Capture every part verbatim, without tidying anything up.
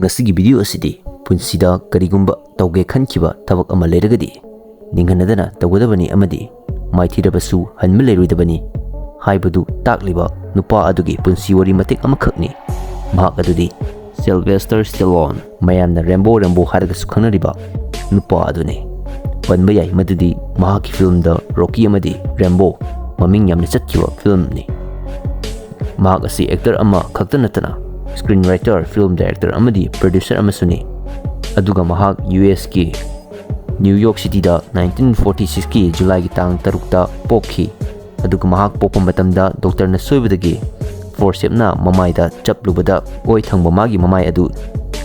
ꯑꯁꯤꯒꯤ ꯚꯤꯗꯤꯑꯣ ꯑꯁꯤꯗꯤ ꯄꯨꯟꯁꯤꯗ ꯀꯔꯤꯒꯨꯝꯕ ꯇꯧꯒꯦ ꯈꯟꯈꯤꯕ ꯊꯕꯛ ꯑꯃ ꯂꯩꯔꯒꯗꯤ ꯅꯤꯡꯍꯟꯅꯗꯅ ꯇꯧꯒꯗꯕꯅꯤ ꯑꯃꯗꯤ ꯃꯥꯏꯊꯤꯔꯕꯁꯨ ꯍꯟꯕ ꯂꯩꯔꯣꯏꯗꯕꯅꯤ ꯍꯥꯏꯕꯗꯨ ꯇꯥꯛꯂꯤꯕ ꯅꯨꯄꯥ ꯑꯗꯨꯒꯤ ꯄꯨꯟꯁꯤ ꯋꯥꯔꯤ ꯃꯇꯦꯛ ꯑꯃꯈꯛꯅꯤ꯫ ꯃꯍꯥꯛ ꯑꯗꯨꯗꯤ ꯁꯤꯜꯚꯦꯁꯇꯔ ꯁ꯭ꯇꯦꯂꯣꯟ, ꯃꯌꯥꯝꯅ ꯔꯦꯝꯕꯣ ꯔꯦꯝꯕꯣ ꯍꯥꯏꯔꯒꯁꯨ ꯈꯪꯅꯔꯤꯕ ꯅꯨꯄꯥ ꯑꯗꯨꯅꯤ꯫ ꯄꯟꯕ ꯌꯥꯏ ꯃꯗꯨꯗꯤ ꯃꯍꯥꯛꯀꯤ ꯐꯤꯂꯝꯗ ꯔꯣꯀꯤ ꯑꯃꯗꯤ ꯔꯦꯝꯕꯣ ꯃꯃꯤꯡ ꯌꯥꯝꯅ ꯆꯠꯈꯤꯕ ꯐꯤꯂꯝꯅꯤ꯫ ꯃꯍꯥꯛ ꯑꯁꯤ ꯑꯦꯛꯇꯔ ꯑꯃ ꯈꯛꯇ ꯅꯠꯇꯅ ꯁ꯭ꯀ꯭ꯔꯤꯟ ꯔꯥꯏꯇꯔ, ꯐꯤꯂꯝ ꯗꯥꯏꯔꯦꯛꯇꯔ ꯑꯃꯗꯤ ꯄ꯭ꯔꯣꯗ꯭ꯌꯨꯁꯔ ꯑꯃꯁꯨꯅꯤ꯫ ꯑꯗꯨꯒ ꯃꯍꯥꯛ ꯌꯨ ꯑꯦꯁꯀꯤ ꯅ꯭ꯌꯨ ꯌꯣꯔꯛ ꯁꯤꯇꯤꯗ ꯅꯥꯏꯟꯇꯤꯟ ꯐꯣꯔꯇꯤ ꯁꯤꯛꯁꯀꯤ ꯖꯨꯂꯥꯏꯒꯤ ꯇꯥꯡ ꯇꯔꯨꯛꯇ ꯄꯣꯛꯈꯤ꯫ ꯑꯗꯨꯒ ꯃꯍꯥꯛ ꯄꯣꯛꯄ ꯃꯇꯝꯗ ꯗꯣꯛꯇꯔꯅ ꯁꯣꯏꯕꯗꯒꯤ ꯐꯣꯔꯁꯦꯞꯅ ꯃꯃꯥꯏꯗ ꯆꯞꯂꯨꯕꯗ ꯑꯣꯏ ꯊꯪꯕ ꯃꯥꯒꯤ ꯃꯃꯥꯏ ꯑꯗꯨ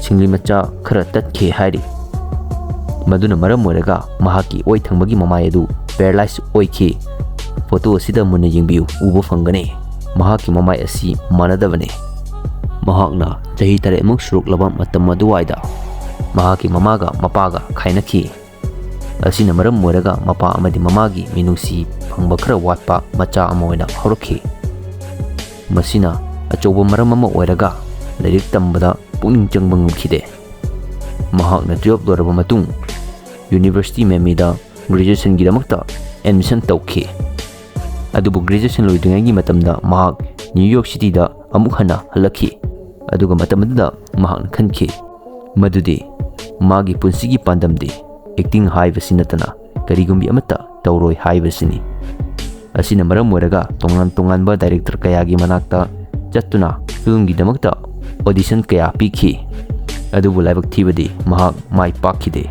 ꯁꯤꯡꯂꯤ ꯃꯆꯥ ꯈꯔ ꯇꯠꯈꯤ ꯍꯥꯏꯔꯤ꯫ ꯃꯗꯨꯅ ꯃꯔꯝ ꯑꯣꯏꯔꯒ ꯃꯍꯥꯛꯀꯤ ꯑꯣꯏ ꯊꯪꯕꯒꯤ ꯃꯃꯥꯏ ꯑꯗꯨ ꯄꯦꯔꯥꯂꯥꯏꯁ ꯑꯣꯏꯈꯤ꯫ ꯐꯣꯇꯣ ꯑꯁꯤꯗ ꯃꯨꯟꯅ ꯌꯦꯡꯕꯤꯌꯨ, ꯎꯕ ꯐꯪꯒꯅꯤ꯫ ꯃꯍꯥꯛꯀꯤ ꯃꯃꯥꯏ ꯑꯁꯤ ꯃꯥꯟꯅꯗꯕꯅꯤ꯫ ꯃꯍꯥꯛꯅ ꯆꯍꯤ ꯇꯔꯦꯠꯃꯨꯛ ꯁꯨꯔꯛꯂꯕ ꯃꯇꯝ ꯑꯗꯨꯋꯥꯏꯗ ꯃꯍꯥꯛꯀꯤ ꯃꯃꯥꯒ ꯃꯄꯥꯒ ꯈꯥꯏꯅꯈꯤ꯫ ꯑꯁꯤꯅ ꯃꯔꯝ ꯑꯣꯏꯔꯒ ꯃꯄꯥ ꯑꯃꯗꯤ ꯃꯃꯥꯒꯤ ꯃꯤꯅꯨꯡꯁꯤ ꯐꯪꯕ ꯈꯔ ꯋꯥꯠꯄ ꯃꯆꯥ ꯑꯃ ꯑꯣꯏꯅ ꯍꯧꯔꯛꯈꯤ꯫ ꯃꯁꯤꯅ ꯑꯆꯧꯕ ꯃꯔꯝ ꯑꯃ ꯑꯣꯏꯔꯒ ꯂꯥꯏꯔꯤꯛ ꯇꯝꯕꯗ ꯄꯨꯛꯅꯤꯡ ꯆꯪꯕ ꯉꯝꯈꯤꯗꯦ꯫ ꯃꯍꯥꯛꯅ ꯇꯨꯌꯦꯜꯐ ꯂꯣꯏꯔꯕ ꯃꯇꯨꯡ ꯌꯨꯅꯤꯚꯔꯁꯤꯇꯤ ꯃꯦꯃꯤꯗ ꯒ꯭ꯔꯦꯖꯨꯑꯦꯁꯟꯒꯤꯗꯃꯛꯇ ꯑꯦꯗꯃꯤꯁꯟ ꯇꯧꯈꯤ꯫ ꯑꯗꯨꯕꯨ ꯒ꯭ꯔꯦꯖꯨꯑꯦꯁꯟ ꯂꯣꯏꯗ꯭ꯔꯤꯉꯩꯒꯤ ꯃꯇꯝꯗ ꯃꯍꯥꯛ ꯅ꯭ꯌꯨ ꯌꯣꯔꯛ ꯁꯤꯇꯤꯗ ꯑꯃꯨꯛ ꯍꯟꯅ ꯍꯜꯂꯛꯈꯤ꯫ ꯑꯗꯨꯒ ꯃꯇꯝ ꯑꯗꯨꯗ ꯃꯍꯥꯛꯅ ꯈꯟꯈꯤ ꯃꯗꯨꯗꯤ ꯃꯥꯒꯤ ꯄꯨꯟꯁꯤꯒꯤ ꯄꯥꯟꯗꯝꯗꯤ ꯑꯦꯛꯇꯤꯡ ꯍꯥꯏꯕꯁꯤ ꯅꯠꯇꯅ ꯀꯔꯤꯒꯨꯝꯕꯤ ꯑꯃꯠꯇ ꯇꯧꯔꯣꯏ ꯍꯥꯏꯕꯁꯤꯅꯤ꯫ ꯑꯁꯤꯅ ꯃꯔꯝ ꯑꯣꯏꯔꯒ ꯇꯣꯉꯥꯟ ꯇꯣꯉꯥꯟꯕ ꯗꯥꯏꯔꯦꯛꯇꯔ ꯀꯌꯥꯒꯤ ꯃꯅꯥꯛꯇ ꯆꯠꯇꯨꯅ ꯐꯤꯂꯝꯒꯤꯗꯃꯛꯇ ꯑꯣꯗꯤꯁꯟ ꯀꯌꯥ ꯄꯤꯈꯤ꯫ ꯑꯗꯨꯕꯨ ꯂꯥꯏꯕꯛ ꯊꯤꯕꯗꯤ ꯃꯍꯥꯛ ꯃꯥꯏ ꯄꯥꯛꯈꯤꯗꯦ꯫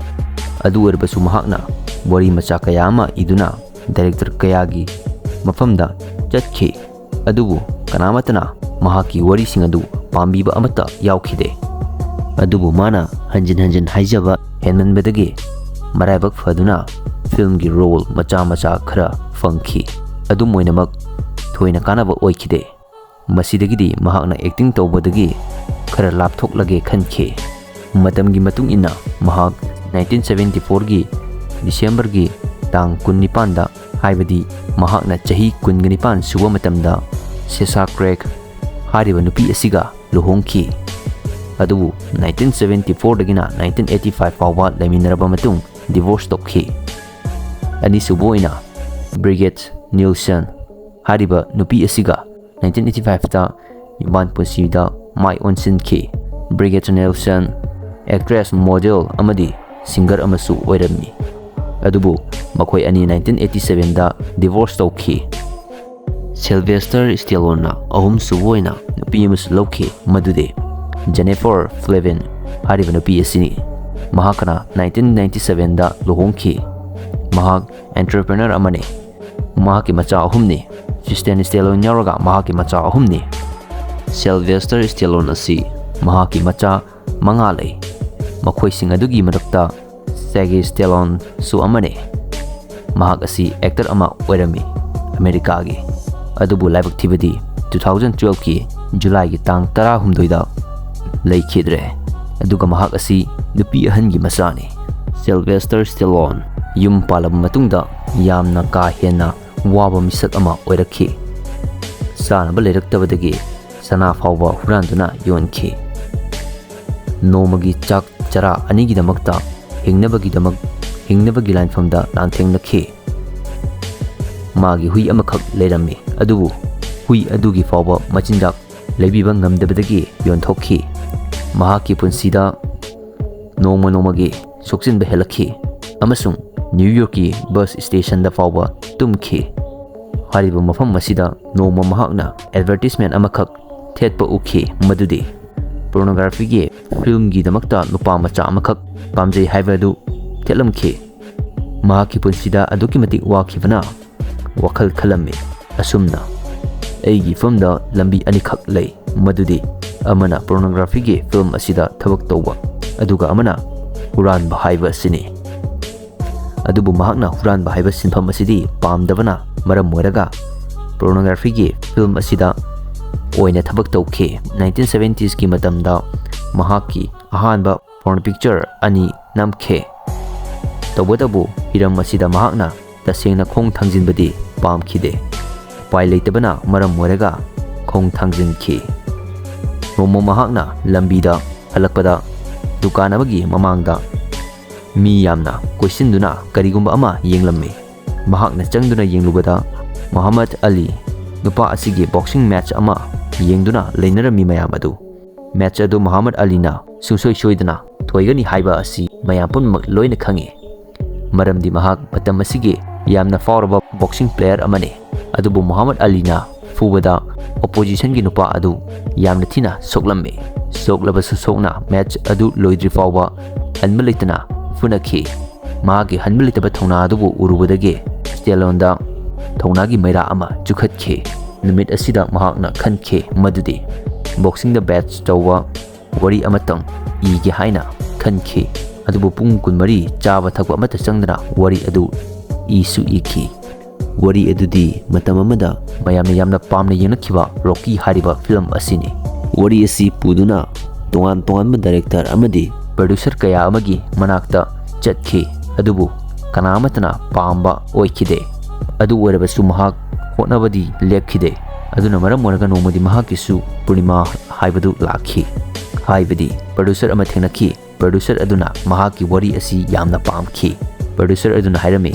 ꯑꯗꯨ ꯑꯣꯏꯔꯕꯁꯨ ꯃꯍꯥꯛꯅ ꯋꯥꯔꯤ ꯃꯆꯥ ꯀꯌꯥ ꯑꯃ ꯏꯗꯨꯅ ꯗꯥꯏꯔꯦꯛꯇꯔ ꯀꯌꯥꯒꯤ ꯃꯐꯝꯗ ꯆꯠꯈꯤ꯫ ꯑꯗꯨꯕꯨ ꯀꯅꯥꯃꯠꯇꯅ ꯃꯍꯥꯛꯀꯤ ꯋꯥꯔꯤꯁꯤꯡ ꯑꯗꯨ ꯄꯥꯝꯕꯤꯕ ꯑꯃꯠꯇ ꯌꯥꯎꯈꯤꯗꯦ꯫ ꯑꯗꯨꯕꯨ ꯃꯥꯅ ꯍꯟꯖꯤꯟ ꯍꯟꯖꯤꯟ ꯍꯥꯏꯖꯕ ꯍꯦꯟꯃꯟꯕꯗꯒꯤ ꯃꯔꯥꯏꯕꯛ ꯐꯗꯨꯅ ꯐꯤꯂꯝꯒꯤ ꯔꯣꯜ ꯃꯆꯥ ꯃꯆꯥ ꯈꯔ ꯐꯪꯈꯤ꯫ ꯑꯗꯨꯝ ꯑꯣꯏꯅꯃꯛ ꯊꯣꯏꯅ ꯀꯥꯟꯅꯕ ꯑꯣꯏꯈꯤꯗꯦ꯫ ꯃꯁꯤꯗꯒꯤꯗꯤ ꯃꯍꯥꯛꯅ ꯑꯦꯛꯇꯤꯡ ꯇꯧꯕꯗꯒꯤ ꯈꯔ ꯂꯥꯞꯊꯣꯛꯂꯒꯦ ꯈꯟꯈꯤ꯫ ꯃꯇꯝꯒꯤ ꯃꯇꯨꯡ ꯏꯟꯅ ꯃꯍꯥꯛ ꯅꯥꯏꯟꯇꯤꯟ ꯁꯚꯦꯟꯇꯤ ꯐꯣꯔꯒꯤ ꯗꯤꯁꯦꯝꯕꯔꯒꯤ ꯇꯥꯡ ꯀꯨꯟꯅꯤꯄꯥꯟꯗ, ꯍꯥꯏꯕꯗꯤ ꯃꯍꯥꯛꯅ ꯆꯍꯤ ꯀꯨꯟꯒ ꯅꯤꯄꯥꯟ ꯁꯨꯕ ꯃꯇꯝꯗ, ꯁꯦꯁꯥ ꯀ꯭ꯔꯦꯒ ꯍꯥꯏꯔꯤꯕ ꯅꯨꯄꯤ ꯑꯁꯤꯒ ꯂꯨꯍꯣꯡꯈꯤ꯫ ꯑꯗꯨꯕꯨ ꯅꯥꯏꯟꯇꯤꯟ ꯁꯚꯦꯟꯇꯤ ꯐꯣꯔꯗꯒꯤꯅ ꯅꯥꯏꯟꯇꯤꯟ ꯑꯩꯠꯇꯤ ꯐꯥꯏꯚ ꯐꯥꯎꯕ ꯂꯩꯃꯤꯟꯅꯔꯕ ꯃꯇꯨꯡ divorce ꯇꯧꯈꯤ꯫ ꯑꯅꯤꯁꯨꯕ ꯑꯣꯏꯅ Brigitte Nielsen ꯍꯥꯏꯔꯤꯕ ꯅꯨꯄꯤ ꯑꯁꯤꯒ ꯅꯥꯏꯟꯇꯤꯟ ꯑꯩꯠꯇꯤ ꯐꯥꯏꯚꯇ ꯌꯨꯝꯕꯥꯟ ꯄꯨꯟꯁꯤꯗ ꯃꯥꯏ ꯑꯣꯟꯁꯤꯟꯈꯤ꯫ Brigitte Nielsen actress, model ꯑꯃꯗꯤ singer ꯑꯃꯁꯨ ꯑꯣꯏꯔꯝꯃꯤ꯫ ꯑꯗꯨꯕꯨ ꯃꯈꯣꯏ ꯑꯅꯤ ꯅꯥꯏꯟꯇꯤꯟ ꯑꯩꯠꯇꯤ ꯁꯚꯦꯟꯗ divorce ꯇꯧꯈꯤ꯫ Sylvester Stalloneꯅ ꯑꯍꯨꯝꯁꯨꯕ ꯑꯣꯏꯅ ꯅꯨꯄꯤ ꯑꯃꯁꯨ ꯂꯧꯈꯤ, ꯃꯗꯨꯗꯤ Jennifer Flavin ꯍꯥꯏꯔꯤꯕ ꯅꯨꯄꯤ ꯑꯁꯤꯅꯤ꯫ ꯃꯍꯥꯛꯀꯅ ꯅꯥꯏꯟꯇꯤꯟ ꯅꯥꯏꯟꯇꯤ ꯁꯚꯦꯟꯗ ꯂꯨꯍꯣꯡꯈꯤ꯫ ꯃꯍꯥꯛ entrepreneur ꯑꯃꯅꯤ꯫ ꯃꯍꯥꯛꯀꯤ ꯃꯆꯥ ꯑꯍꯨꯝꯅꯤ꯫ Tristan Stallone ꯌꯥꯎꯔꯒ ꯃꯍꯥꯛꯀꯤ ꯃꯆꯥ ꯑꯍꯨꯝꯅꯤ꯫ Sylvester Stallone ꯑꯁꯤ ꯃꯍꯥꯛꯀꯤ ꯃꯆꯥ ꯃꯉꯥ ꯂꯩ꯫ ꯃꯈꯣꯏꯁꯤꯡ ꯑꯗꯨꯒꯤ ꯃꯔꯛꯇ Shaggy Stalloneꯁꯨ ꯑꯃꯅꯤ꯫ ꯃꯍꯥꯛ ꯑꯁꯤ actor ꯑꯃ ꯑꯣꯏꯔꯝꯃꯤ, ꯑꯃꯦꯔꯤꯀꯥꯒꯤ꯫ ꯑꯗꯨꯕꯨ ꯂꯥꯏꯕꯛ ꯊꯤꯕꯗꯤ two thousand twelveꯀꯤ Julyꯒꯤ ꯇꯥꯡ ꯇꯔꯥꯍꯨꯝꯗꯣꯏꯗ ꯂꯩꯈꯤꯗ꯭ꯔꯦ꯫ ꯑꯗꯨꯒ ꯃꯍꯥꯛ ꯑꯁꯤ ꯅꯨꯄꯤ ꯑꯍꯟꯒꯤ ꯃꯆꯥꯅꯤ꯫ Sylvester Stallone ꯌꯨꯝ ꯄꯥꯜꯂꯕ ꯃꯇꯨꯡꯗ ꯌꯥꯝꯅ ꯀꯥ ꯍꯦꯟꯅ ꯋꯥꯕ ꯃꯤꯁꯛ ꯑꯃ ꯑꯣꯏꯔꯛꯈꯤ꯫ ꯆꯥꯅꯕ ꯂꯩꯔꯛꯇꯕꯗꯒꯤ ꯁꯅꯥ ꯐꯥꯎꯕ ꯍꯨꯔꯥꯟꯗꯨꯅ ꯌꯣꯟꯈꯤ꯫ ꯅꯣꯡꯃꯒꯤ ꯆꯥꯛ ꯆꯔꯥ ꯑꯅꯤꯒꯤꯗꯃꯛꯇ ꯍꯤꯡꯅꯕꯒꯤꯗꯃꯛ, ꯍꯤꯡꯅꯕꯒꯤ ꯂꯥꯟꯐꯝꯗ ꯂꯥꯟꯊꯦꯡꯅꯈꯤ꯫ ꯃꯥꯒꯤ ꯍꯨꯏ ꯑꯃꯈꯛ ꯂꯩꯔꯝꯃꯤ, ꯑꯗꯨꯕꯨ ꯍꯨꯏ ꯑꯗꯨꯒꯤ ꯐꯥꯎꯕ ꯃꯆꯤꯟꯖꯥꯛ ꯂꯩꯕꯤꯕ ꯉꯝꯗꯕꯗꯒꯤ ꯌꯣꯟꯊꯣꯛꯈꯤ꯫ ꯃꯍꯥꯛꯀꯤ ꯄꯨꯟꯁꯤꯗ ꯅꯣꯡꯃ ꯅꯣꯡꯃꯒꯤ ꯁꯣꯛꯆꯤꯟꯕ ꯍꯦꯜꯂꯛꯈꯤ ꯑꯃꯁꯨꯡ New Yorkꯀꯤ bus stationꯗ ꯐꯥꯎꯕ ꯇꯨꯝꯈꯤ꯫ ꯍꯥꯏꯔꯤꯕ ꯃꯐꯝ ꯑꯁꯤꯗ ꯅꯣꯡꯃ ꯃꯍꯥꯛꯅ advertisement ꯑꯃꯈꯛ ꯊꯦꯠꯄ ꯎꯈꯤ, ꯃꯗꯨꯗꯤ pornographyꯒꯤ filmꯒꯤꯗꯃꯛꯇ ꯅꯨꯄꯥ ꯃꯆꯥ ꯑꯃꯈꯛ ꯄꯥꯝꯖꯩ ꯍꯥꯏꯕ ꯑꯗꯨ ꯊꯦꯠꯂꯝꯈꯤ꯫ ꯃꯍꯥꯛꯀꯤ ꯄꯨꯟꯁꯤꯗ ꯑꯗꯨꯛꯀꯤ ꯃꯇꯤꯛ ꯋꯥꯈꯤꯕꯅ ꯋꯥꯈꯜ ꯈꯜꯂꯝꯃꯤ꯫ ꯑꯁꯨꯝꯅ ꯑꯩꯒꯤ ꯐꯝꯗ ꯂꯝꯕꯤ ꯑꯅꯤꯈꯛ ꯂꯩ, ꯃꯗꯨꯗꯤ ꯑꯃꯅ pornographyꯒꯤ film ꯑꯁꯤꯗ ꯊꯕꯛ ꯇꯧꯕ, ꯑꯗꯨꯒ ꯑꯃꯅ ꯍꯨꯔꯥꯟꯕ ꯍꯥꯏꯕ ꯑꯁꯤꯅꯤ꯫ ꯑꯗꯨꯕꯨ ꯃꯍꯥꯛꯅ ꯍꯨꯔꯥꯟꯕ ꯍꯥꯏꯕ ꯁꯤꯟꯐꯝ ꯑꯁꯤꯗꯤ ꯄꯥꯝꯗꯕꯅ ꯃꯔꯝ ꯑꯣꯏꯔꯒ pornographyꯒꯤ film ꯑꯁꯤꯗ ꯑꯣꯏꯅ ꯊꯕꯛ ꯇꯧꯈꯤ꯫ Nineteen seventiesꯀꯤ ꯃꯇꯝꯗ ꯃꯍꯥꯛꯀꯤ ꯑꯍꯥꯟꯕ porn picture ꯑꯅꯤ ꯅꯝꯈꯤ꯫ ꯇꯧꯕꯇꯕꯨ ꯍꯤꯔꯝ ꯑꯁꯤꯗ ꯃꯍꯥꯛꯅ ꯇꯁꯦꯡꯅ ꯈꯣꯡ ꯊꯥꯡꯖꯤꯟꯕꯗꯤ ꯄꯥꯝꯈꯤꯗꯦ꯫ ꯎꯄꯥꯏ ꯂꯩꯇꯕꯅ ꯃꯔꯝ ꯑꯣꯏꯔꯒ ꯈꯣꯡ ꯊꯥꯡꯖꯤꯟꯈꯤ꯫ ꯅꯣꯡꯃ ꯃꯍꯥꯛꯅ ꯂꯝꯕꯤꯗ ꯍꯜꯂꯛꯄꯗ ꯗꯨꯀꯥꯟ ꯑꯃꯒꯤ ꯃꯃꯥꯡꯗ ꯃꯤ ꯌꯥꯝꯅ ꯀꯣꯏꯁꯤꯟꯗꯨꯅ ꯀꯔꯤꯒꯨꯝꯕ ꯑꯃ ꯌꯦꯡꯂꯝꯃꯤ꯫ ꯃꯍꯥꯛꯅ ꯆꯪꯗꯨꯅ ꯌꯦꯡꯂꯨꯕꯗ ꯃꯨꯍꯝꯃꯗ ꯑꯂꯤ, ꯅꯨꯄꯥ ꯑꯁꯤꯒꯤ boxing match ꯑꯃ ꯌꯦꯡꯗꯨꯅ ꯂꯩꯅꯔꯝꯃꯤ ꯃꯌꯥꯝ ꯑꯗꯨ꯫ Match ꯑꯗꯨ ꯃꯨꯍꯝꯃꯗ ꯑꯂꯤꯅ ꯁꯨꯡꯁꯣꯏ ꯁꯣꯏꯗꯅ ꯊꯣꯏꯒꯅꯤ ꯍꯥꯏꯕ ꯑꯁꯤ ꯃꯌꯥꯝ ꯄꯨꯝꯅꯃꯛ ꯂꯣꯏꯅ ꯈꯪꯉꯤ꯫ ꯃꯔꯝꯗꯤ ꯃꯍꯥꯛ ꯃꯇꯝ ꯑꯁꯤꯒꯤ ꯌꯥꯝꯅ ꯐꯥꯎꯔꯕ boxing player ꯑꯃꯅꯤ꯫ ꯑꯗꯨꯕꯨ ꯃꯨꯍꯝꯃꯗ ꯑꯂꯤꯅ ꯐꯨꯕꯗ oppositionꯒꯤ ꯅꯨꯄꯥ ꯑꯗꯨ ꯌꯥꯝꯅ ꯊꯤꯅ ꯁꯣꯛꯂꯝꯃꯤ꯫ ꯁꯣꯛꯂꯕꯁꯨ ꯁꯣꯛꯅ match ꯑꯗꯨ ꯂꯣꯏꯗ꯭ꯔꯤ ꯐꯥꯎꯕ ꯍꯟꯕ ꯂꯩꯇꯅ ꯐꯨꯅꯈꯤ꯫ ꯃꯍꯥꯛꯀꯤ ꯍꯟꯕ ꯂꯩꯇꯕ ꯊꯧꯅꯥ ꯑꯗꯨꯕꯨ ꯎꯔꯨꯕꯗꯒꯤ ꯁ꯭ꯇꯦꯂꯣꯟꯗ ꯊꯧꯅꯥꯒꯤ ꯃꯩꯔꯥ ꯑꯃ ꯆꯨꯈꯠꯈꯤ꯫ ꯅꯨꯃꯤꯠ ꯑꯁꯤꯗ ꯃꯍꯥꯛꯅ ꯈꯟꯈꯤ ꯃꯗꯨꯗꯤ boxingꯗ base ꯇꯧꯕ ꯋꯥꯔꯤ ꯑꯃꯇꯪ ꯏꯒꯦ ꯍꯥꯏꯅ ꯈꯟꯈꯤ꯫ ꯑꯗꯨꯕꯨ ꯄꯨꯡ ꯀꯨꯟꯃꯔꯤ ꯆꯥꯕ ꯊꯛꯄ ꯑꯃꯠꯇ ꯆꯪꯗꯅ ꯋꯥꯔꯤ ꯑꯗꯨ ꯏꯁꯨ ꯏꯈꯤ꯫ ꯋꯥꯔꯤ ꯑꯗꯨꯗꯤ ꯃꯇꯝ ꯑꯃꯗ ꯃꯌꯥꯝꯅ ꯌꯥꯝꯅ ꯄꯥꯝꯅ ꯌꯦꯡꯅꯈꯤꯕ ꯔꯣꯀꯤ ꯍꯥꯏꯔꯤꯕ film ꯑꯁꯤꯅꯤ꯫ ꯋꯥꯔꯤ ꯑꯁꯤ ꯄꯨꯗꯨꯅ ꯇꯣꯉꯥꯟ ꯇꯣꯉꯥꯟꯕ director ꯑꯃꯗꯤ producer ꯀꯌꯥ ꯑꯃꯒꯤ ꯃꯅꯥꯛꯇ ꯆꯠꯈꯤ, ꯑꯗꯨꯕꯨ ꯀꯅꯥ ꯑꯃꯠꯇꯅ ꯄꯥꯝꯕ ꯑꯣꯏꯈꯤꯗꯦ꯫ ꯑꯗꯨ ꯑꯣꯏꯔꯕꯁꯨ ꯃꯍꯥꯛ ꯍꯣꯠꯅꯕꯗꯤ ꯂꯦꯞꯈꯤꯗꯦ꯫ ꯑꯗꯨꯅ ꯃꯔꯝ ꯑꯣꯏꯔꯒ ꯅꯣꯡꯃꯗꯤ ꯃꯍꯥꯛꯀꯤꯁꯨ ꯄꯨꯔꯅꯤꯃꯥ ꯍꯥꯏꯕꯗꯨ ꯂꯥꯛꯈꯤ꯫ ꯍꯥꯏꯕꯗꯤ producer ꯑꯃ ꯊꯦꯡꯅꯈꯤ꯫ Producer ꯑꯗꯨꯅ ꯃꯍꯥꯛꯀꯤ ꯋꯥꯔꯤ ꯑꯁꯤ ꯌꯥꯝꯅ ꯄꯥꯝꯈꯤ꯫ Producer ꯑꯗꯨꯅ ꯍꯥꯏꯔꯝꯃꯤ,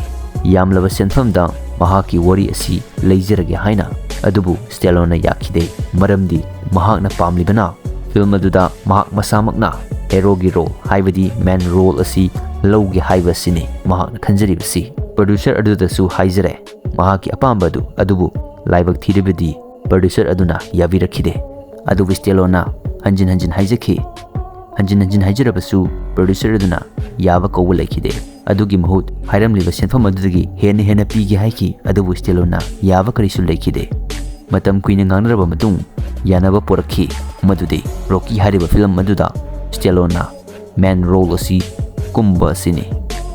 ꯌꯥꯝꯂꯕ ꯁꯦꯟꯐꯝꯗ ꯃꯍꯥꯛꯀꯤ ꯋꯥꯔꯤ ꯑꯁꯤ ꯂꯩꯖꯔꯒꯦ ꯍꯥꯏꯅ꯫ ꯑꯗꯨꯕꯨ ꯁ꯭ꯇꯦꯂꯣꯟꯅ ꯌꯥꯈꯤꯗꯦ, ꯃꯔꯝꯗꯤ ꯃꯍꯥꯛꯅ ꯄꯥꯝꯂꯤꯕꯅ film ꯑꯗꯨꯗ ꯃꯍꯥꯛ ꯃꯁꯥꯃꯛꯅ heroꯒꯤ role, ꯍꯥꯏꯕꯗꯤ main role ꯑꯁꯤ ꯂꯧꯒꯦ ꯍꯥꯏꯕ ꯑꯁꯤꯅꯤ ꯃꯍꯥꯛꯅ ꯈꯟꯖꯔꯤꯕꯁꯤ꯫ Producer ꯑꯗꯨꯗꯁꯨ ꯍꯥꯏꯖꯔꯦ ꯃꯍꯥꯛꯀꯤ ꯑꯄꯥꯝꯕ ꯑꯗꯨ, ꯑꯗꯨꯕꯨ ꯂꯥꯏꯕꯛ ꯊꯤꯔꯕꯗꯤ producer ꯑꯗꯨꯅ ꯌꯥꯕꯤꯔꯛꯈꯤꯗꯦ꯫ ꯑꯗꯨꯕꯨ ꯁ꯭ꯇꯦꯂꯣꯟꯅ ꯍꯟꯖꯤꯟ ꯍꯟꯖꯤꯟ ꯍꯥꯏꯖꯈꯤ꯫ ꯍꯟꯖꯤꯟ ꯍꯟꯖꯤꯟ ꯍꯥꯏꯖꯔꯕꯁꯨ producer ꯑꯗꯨꯅ ꯌꯥꯕ ꯀꯧꯕ ꯂꯩꯈꯤꯗꯦ꯫ ꯑꯗꯨꯒꯤ ꯃꯍꯨꯠ ꯍꯥꯏꯔꯝꯂꯤꯕ ꯁꯦꯟꯐꯝ ꯑꯗꯨꯗꯒꯤ ꯍꯦꯟꯅ ꯍꯦꯟꯅ ꯄꯤꯒꯦ ꯍꯥꯏꯈꯤ, ꯑꯗꯨꯕꯨ ꯁ꯭ꯇꯦꯂꯣꯟꯅ ꯌꯥꯕ ꯀꯔꯤꯁꯨ ꯂꯩꯈꯤꯗꯦ꯫ ꯃꯇꯝ ꯀꯨꯏꯅ ꯉꯥꯡꯅꯔꯕ ꯃꯇꯨꯡ ꯌꯥꯅꯕ ꯄꯨꯔꯛꯈꯤ, ꯃꯗꯨꯗꯤ ꯔꯣꯀꯤ ꯍꯥꯏꯔꯤꯕ film ꯑꯗꯨꯗ ꯁ꯭ꯇꯦꯂꯣꯟꯅ main role ꯑꯁꯤ ꯀꯨꯝꯕ ꯑꯁꯤꯅꯤ꯫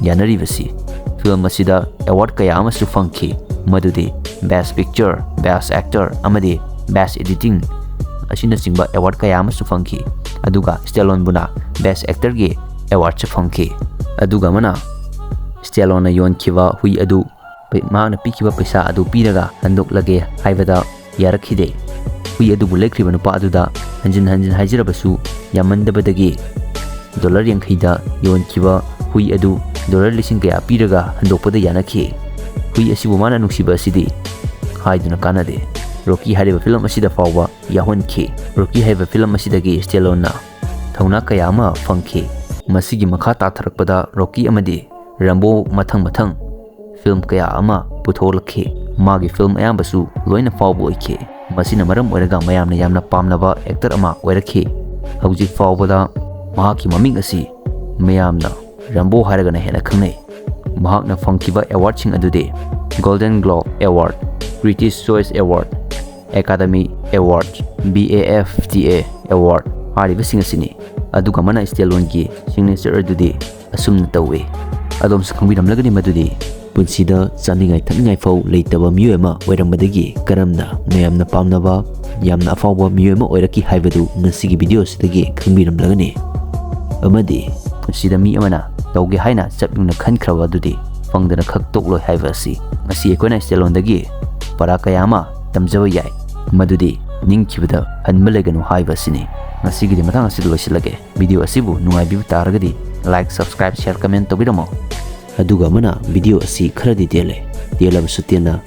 ꯌꯥꯅꯔꯤꯕꯁꯤ film ꯑꯁꯤꯗ award ꯀꯌꯥ ꯑꯃꯁꯨ ꯐꯪꯈꯤ, ꯃꯗꯨꯗꯤ Best Picture, Best Actor ꯑꯃꯗꯤ Best Editing ꯑꯁꯤꯅꯆꯤꯡꯕ award ꯀꯌꯥ ꯑꯃꯁꯨ ꯐꯪꯈꯤ꯫ ꯑꯗꯨꯒ ꯁ꯭ꯇꯦꯂꯣꯟꯕꯨꯅ Best Actorꯒꯤ awardꯁꯨ ꯐꯪꯈꯤ꯫ ꯑꯗꯨꯒ ꯑꯃꯅ ꯁ꯭ꯇꯦꯂꯣꯟꯅ ꯌꯣꯟꯈꯤꯕ ꯍꯨꯏ ꯑꯗꯨ ꯄꯩ-, ꯃꯍꯥꯛꯅ ꯄꯤꯈꯤꯕ ꯄꯩꯁꯥ ꯑꯗꯨ ꯄꯤꯔꯒ ꯍꯟꯗꯣꯛꯂꯒꯦ ꯍꯥꯏꯕꯗ ꯌꯥꯔꯛꯈꯤꯗꯦ꯫ ꯍꯨꯏ ꯑꯗꯨꯕꯨ ꯂꯩꯈ꯭ꯔꯤꯕ ꯅꯨꯄꯥ ꯑꯗꯨꯗ ꯍꯟꯖꯤꯟ ꯍꯟꯖꯤꯟ ꯍꯥꯏꯖꯔꯕꯁꯨ ꯌꯥꯝꯃꯟꯗꯕꯗꯒꯤ ꯗꯣꯂꯔ ꯌꯥꯡꯈꯩꯗ ꯌꯣꯟꯈꯤꯕ ꯍꯨꯏ ꯑꯗꯨ ꯗꯣꯂꯔ ꯂꯤꯁꯤꯡ ꯀꯌꯥ ꯄꯤꯔꯒ ꯍꯟꯗꯣꯛꯄꯗ ꯌꯥꯅꯈꯤ꯫ ꯍꯨꯏ ꯑꯁꯤꯕꯨ ꯃꯥꯅ ꯅꯨꯡꯁꯤꯕ ꯑꯁꯤꯗꯤ ꯍꯥꯏꯗꯨꯅ ꯀꯥꯟꯅꯗꯦ꯫ ꯔꯣꯀꯤ ꯍꯥꯏꯔꯤꯕ ꯐꯤꯂꯝ ꯑꯁꯤꯗ ꯐꯥꯎꯕ ꯌꯥꯎꯍꯟꯈꯤ꯫ ꯔꯣꯀꯤ ꯍꯥꯏꯕ ꯐꯤꯂꯝ ꯑꯁꯤꯗꯒꯤ ꯁ꯭ꯇꯦꯂꯣꯟꯅ ꯊꯧꯅꯥ ꯀꯌꯥ ꯑꯃ ꯐꯪꯈꯤ꯫ ꯃꯁꯤꯒꯤ ꯃꯈꯥ ꯇꯥꯊꯔꯛꯄꯗ ꯔꯣꯀꯤ ꯑꯃꯗꯤ ꯔꯦꯝꯕꯣ ꯃꯊꯪ ꯃꯊꯪ ꯐꯤꯂꯝ ꯀꯌꯥ ꯑꯃ ꯄꯨꯊꯣꯛꯂꯛꯈꯤ꯫ ꯃꯥꯒꯤ ꯐꯤꯂꯝ ꯑꯌꯥꯝꯕꯁꯨ ꯂꯣꯏꯅ ꯐꯥꯎꯕ ꯑꯣꯏꯈꯤ꯫ ꯃꯁꯤꯅ ꯃꯔꯝ ꯑꯣꯏꯔꯒ ꯃꯌꯥꯝꯅ ꯌꯥꯝꯅ ꯄꯥꯝꯅꯕ ꯑꯦꯛꯇꯔ ꯑꯃ ꯑꯣꯏꯔꯛꯈꯤ꯫ ꯍꯧꯖꯤꯛ ꯐꯥꯎꯕꯗ ꯃꯍꯥꯛꯀꯤ ꯃꯃꯤꯡ ꯑꯁꯤ ꯃꯌꯥꯝꯅ ꯔꯦꯝꯕꯣ ꯍꯥꯏꯔꯒꯅ ꯍꯦꯟꯅ ꯈꯪꯅꯩ꯫ ꯃꯍꯥꯛꯅ ꯐꯪꯈꯤꯕ ꯑꯦꯋꯥꯔꯗꯁꯤꯡ ꯑꯗꯨꯗꯤ Golden Globe Award, Critics' Choice Award, Academy Award, BAFTA Award ꯍꯥꯏꯔꯤꯕꯁꯤꯡ ꯑꯁꯤꯅꯤ꯫ ꯑꯗꯨꯒ ꯑꯃꯅ ꯁ꯭ꯇꯦꯂꯣꯟꯒꯤ ꯁꯤꯒꯅꯦꯆꯔ ꯑꯗꯨꯗꯤ ꯑꯁꯨꯝꯅ ꯇꯧꯏ꯫ ꯑꯗꯣꯝꯁꯨ ꯈꯪꯕꯤꯔꯝꯂꯒꯅꯤ ꯃꯗꯨꯗꯤ ꯄꯨꯟꯁꯤꯗ ꯆꯥꯅꯤꯡꯉꯥꯏ ꯊꯛꯅꯤꯡꯉꯥꯏ ꯐꯥꯎ ꯂꯩꯇꯕ ꯃꯤꯑꯣꯏ ꯑꯃ ꯑꯣꯏꯔꯝꯕꯗꯒꯤ ꯀꯔꯝꯅ ꯃꯌꯥꯝꯅ ꯄꯥꯝꯅꯕ, ꯌꯥꯝꯅ ꯑꯐꯥꯎꯕ ꯃꯤꯑꯣꯏ ꯑꯃ ꯑꯣꯏꯔꯛꯈꯤ ꯍꯥꯏꯕꯗꯨ ꯉꯁꯤꯒꯤ ꯚꯤꯗꯤꯑꯣ ꯑꯁꯤꯗꯒꯤ ꯈꯪꯕꯤꯔꯝꯂꯒꯅꯤ꯫ ꯑꯃꯗꯤ ꯄꯨꯟꯁꯤꯗ ꯃꯤ ꯑꯃꯅ ꯇꯧꯒꯦ ꯍꯥꯏꯅ ꯆꯞ ꯌꯨꯡꯅ ꯈꯟꯈ꯭ꯔꯕ ꯑꯗꯨꯗꯤ ꯐꯪꯗꯅ ꯈꯛ ꯇꯣꯛꯂꯣꯏ ꯍꯥꯏꯕ ꯑꯁꯤ ꯉꯁꯤ ꯑꯩꯈꯣꯏꯅ ꯁ꯭ꯇꯦꯂꯣꯟꯗꯒꯤ ꯄꯔꯥ ꯀꯌꯥ ꯑꯃ ꯇꯝꯖꯕ ꯌꯥꯏ꯫ ꯃꯗꯨꯗꯤ ꯅꯤꯡꯈꯤꯕꯗ ꯍꯟꯕ ꯂꯩꯒꯅꯨ ꯍꯥꯏꯕ ꯑꯁꯤꯅꯤ꯫ ꯉꯁꯤꯒꯤꯗꯤ ꯃꯇꯥꯡ ꯑꯁꯤꯗ ꯂꯣꯏꯁꯤꯜꯂꯒꯦ꯫ ꯚꯤꯗꯤꯑꯣ ꯑꯁꯤꯕꯨ ꯅꯨꯡꯉꯥꯏꯕꯤꯕ ꯇꯥꯔꯒꯗꯤ like, subscribe, share, comment ꯇꯧꯕꯤꯔꯝꯃꯣ꯫ ꯑꯗꯨꯒ ꯑꯃꯅ ꯚꯤꯗꯤꯑꯣ ꯑꯁꯤ ꯈꯔꯗꯤ ꯇꯦꯜꯂꯦ꯫ ꯇꯦꯜꯂꯕꯁꯨ ꯇꯦꯟꯅ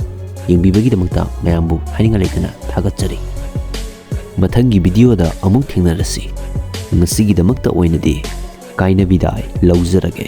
ꯌꯦꯡꯕꯤꯕꯒꯤꯗꯃꯛꯇ ꯃꯌꯥꯝꯕꯨ ꯍꯥꯏꯅꯤꯡꯉꯥꯏ ꯂꯩꯇꯅ ꯊꯥꯒꯠꯆꯔꯤ꯫ ꯃꯊꯪꯒꯤ ꯚꯤꯗꯤꯑꯣꯗ ꯑꯃꯨꯛ ꯊꯦꯡꯅꯔꯁꯤ꯫ ꯉꯁꯤꯒꯤꯗꯃꯛꯇ ꯑꯣꯏꯅꯗꯤ ꯀꯥꯏꯅꯕꯤꯗꯥꯏ ꯂꯧꯖꯔꯒꯦ꯫